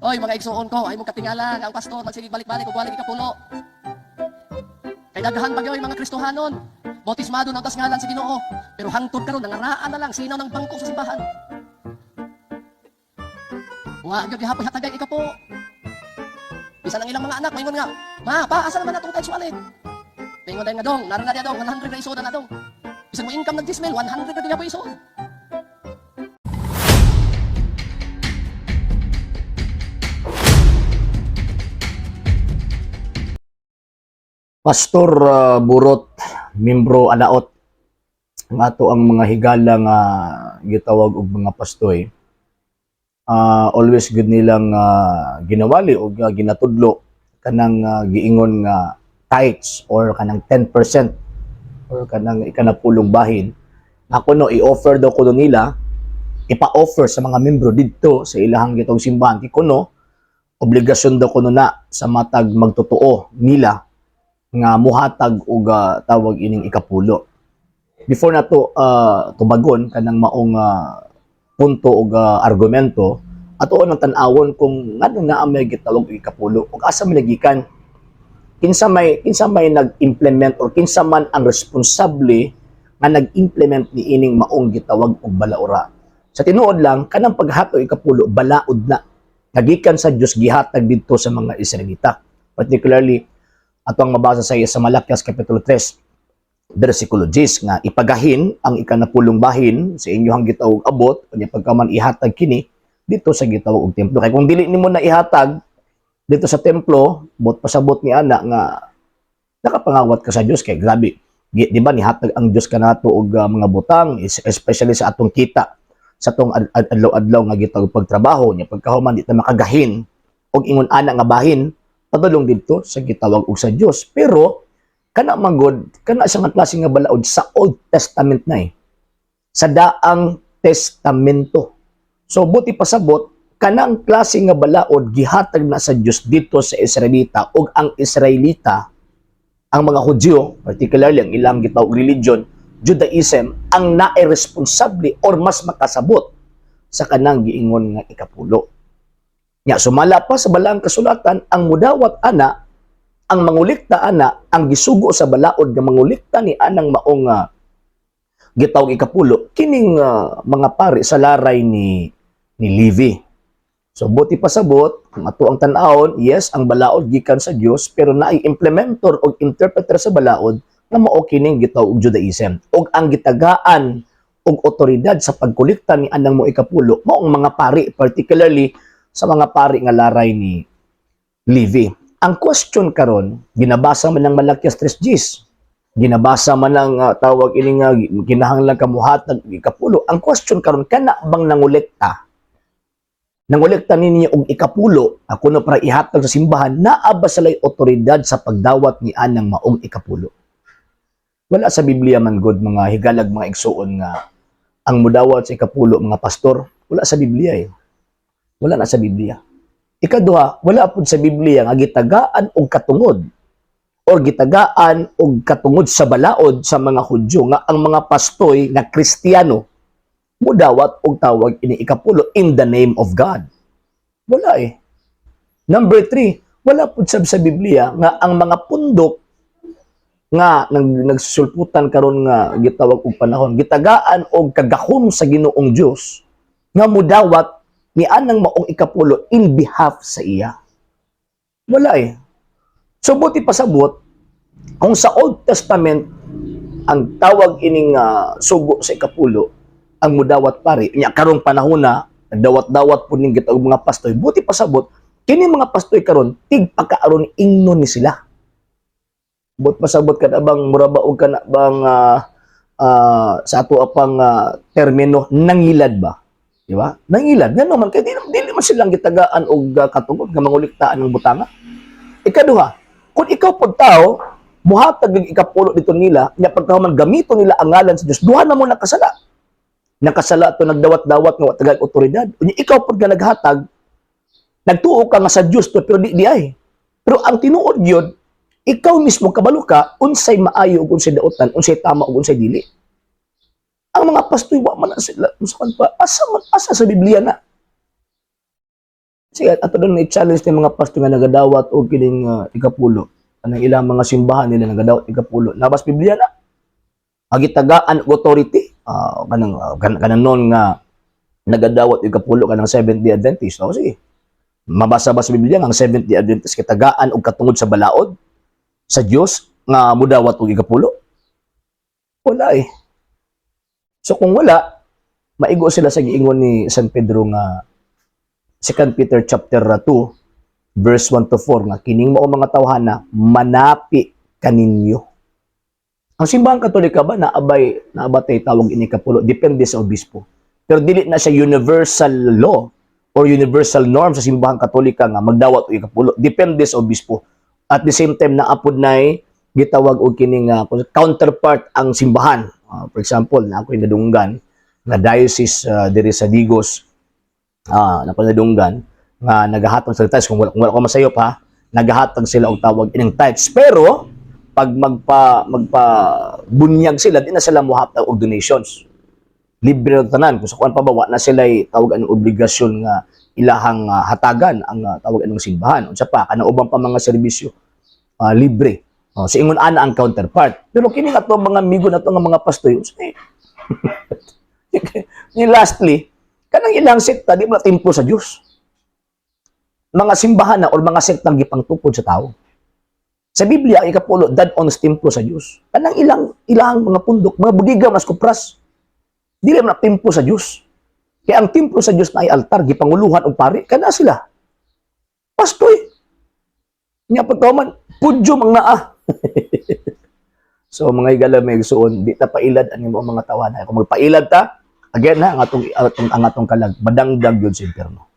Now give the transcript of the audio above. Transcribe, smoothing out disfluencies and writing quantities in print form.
Oy, mga igsuon ko, ay mong katingala nga ang pastor magsige balik-balik ug walay ikapulo. Kay daghan pa gyoy mga Kristohanon. Bautismado na tas ngalan sa Ginoo, pero hangtod karon nangaraan na lang sinaw ng bangko sa simbahan. Wa gyud gihapon hatagay ikapo. Bisan ang ilang mga anak maingon nga, "Ma, pa, asa naman atong tithes wallet?" Maingon dayon nga, "Dong, naran na diya, dong, 100 na isod na dong." Bisan mo income nag 10 mil, 100 na gyud isod. Pastor Burot, membro Anaot, ang ato ang mga higala nga gitawag og mga pastoy. Always good nilang ginawali og ginatudlo kanang giingon nga tithes or kanang 10% or kanang ikanapulong bahin. Ako no i-offer daw kuno nila, ipa-offer sa mga membro didto sa ilahang gitawag simbahan. Kay kuno obligasyon daw kuno na sa matag magtotoo nila nga muhatag og tawag ining ikapulo. Before nato tubagon kanang maong punto og argumento, ato ang tan-awon kung nganong naa may gitawag og ikapulo ug asa man nagikan. Kinsa may nag-implement or kinsa man ang responsable nga nag-implement ni ining maong gitawag og balaura. Sa tinuod lang, kanang paghatag ikapulo, balaod na. Nagikan sa Dios, gihatag didto sa mga Israelita. Particularly ato ang mabasa sa Malakias Kapitulo 3 versikulo 10 nga ipagahin ang ikanapulong bahin sa inyong gitawag abot, unya pagkaman ihatag kini dito sa gitawag og templo. Kay kung dili nimo na ihatag dito sa templo, bot pasabot ni ana nga nakapangawat ka sa Dios. Kay grabe, di ba nihatag ang Dios kanato og mga butang, especially sa atong kita sa atong adlaw-adlaw nga gitawag pagtrabaho, nya pagkahuman di ta makagahin og ingon ana nga bahin padulong didto sa gitawag og sa Dios. Pero kana manggod kana sa nga klase nga balaod sa Old Testament na eh, sa Daang Testamento. So buti pasabot, kanang klase nga balaod gihatag na sa Dios dito sa Israelita, ug ang Israelita, ang mga Hudyo, particularly ang ilang gitawag religion, Judaism, ang nae-responsable or mas makasabot sa kanang giingon nga ikapulo. Nya sumala pa sa Balaang Kasulatan, ang mudawat ana, ang mangulikta ana, ang gisugo sa balaod nga mangulikta ni anang maong gitawag ikapulo, kining mga pari sa laray ni Levi. So buti pasabot, kung ato ang tan-awon, yes, ang balaod gikan sa Dios, pero naay implementor o interpreter sa balaod nga mao kining gitawag og Judaism. Og ang gitagaan og otoridad sa pagkolekta ni anang mo ikapulo mao ang mga pari, particularly sa mga pari nga laray ni Levi. Ang question karon, ginabasa man ng Malakias 3 Gs. Ginabasa man ang tawag ini nga kinahanglan ka muhatag og ikapulo. Ang question karon, kana bang nangolekta? Nangolekta ninyo og ikapulo, ako na para ihatag sa simbahan, naa ba sila'y otoridad sa pagdawat ni anang maong ikapulo? Wala sa Biblia man god, mga higalag mga igsuon, nga ang mudawat sa ikapulo mga pastor. Wala sa Biblia eh. Wala na sa Biblia. Ikaduha, wala pud sa Biblia nga gitagaan og katungod or gitagaan og katungod sa balaod sa mga Hudyo nga ang mga pastoy nga Kristiyano mudawat og tawag ini ikapulo in the name of God. Wala eh. Number 3, wala pud sab sa Biblia nga ang mga pundok nga nagsulputan karon nga gitawag og panahon gitagaan og kagahom sa Ginoong Dios nga mudawat ni anang maong ikapulo in behalf sa iya. Wala eh. So buti pasabot, kung sa Old Testament ang tawag ining sugo sa ikapulo, ang mudawat pari, nya karong panahon na nagdawat-dawat po ning gitawag mga pastoy, buti pasabot, kini mga pastoy karon tigpakaaron ingnon ni sila. But pasabot kada bang mura ba og kana bang sa ato pang termino, nangilad ba? Di ba? Nangilad. Ngano man kay dili man silang gitagaan og katungod nga manguliktaan ng butanga. Ikaduha, kung ikaw pod tao, muhatag og ikapulo dito nila, nya pagkahuman gamito nila ang ngalan sa Dios, duha na mo nakasala. Nakasala to nagdawat-dawat nga wa tagay otoridad. Unya ikaw pod nga naghatag, nagtuo ka nga sa Dios to, pero di ay. Pero ang tinuod gyud, ikaw mismo kabalo ka unsay maayo ug unsay dautan, unsay tama ug unsay dili. Ang mga pastoy wa man na sila unsa pa, asa man, asa sa Biblia na? Sige, ato doon i-challenge ni mga pastor nga nagadawat og kining ikapulo. Anang ilang mga simbahan nila nagadawat ikapulo. Naa ba sa Biblia na? Agitagaan og authority. Kanang noon nga nagadawat ikapulo kanang Seventh-day Adventist. Oh, sige. Mabasa ba sa Biblia nga ang Seventh-day Adventist kitagaan og katungod sa balaod sa Dios nga mudawat og ikapulo? Wala eh. So kung wala, maigo sila sa giingon ni San Pedro nga 2 Peter chapter 2 verse 1 to 4 nga kining mao mga tawhana manapi kaninyo. Ang Simbahang Katolika ba naabay naabatay tawag ini kapulo? Depende sa obispo. Pero dili na siya universal law or universal norm sa Simbahang Katolika nga magdawat og ikapulo. Depende sa obispo. At the same time, naapod nay gitawag og kining counterpart ang simbahan. For example, na ako'y nadunggan nga diocese diri sa Digos, na ako'y nadunggan nga nagahatag sila tithes. Kung wala ko masayop ha, nagahatag sila og tawag ining tithes, pero pag magpa magpa bunyag sila, di na sila mohatag og donations. Libre na tanan. Kung sa kuan pa ba, wa na sila tawag anong obligasyon nga ilahang hatagan ang tawag anong simbahan. Unsa pa kanang ubang pa mga serbisyo, libre. Oh, so ingon ana ang counterpart. Pero kini ato mga amigo nato nga mga pastor, unsa eh? Ni lastly, kanang ilang sekta di mo na templo sa Dios. Mga simbahan na or mga sektang gipangtukod sa tao. Sa Biblia, ang ikapulo, dad-on sa templo sa Dios. Kanang ilang ilang mga pundok, mga budiga mas kupras. Dili man na templo sa Dios. Kaya ang templo sa Dios na ay altar, gipanguluhan og pari, kana sila. Pastoy. Nya pagkaman, pudyo mang naa. So mga higala, mga igsuon, di ta pailad ang imong mga tawana. Kung magpailad ta, again ha, ang atong kalag, madangdag yun sa impyerno.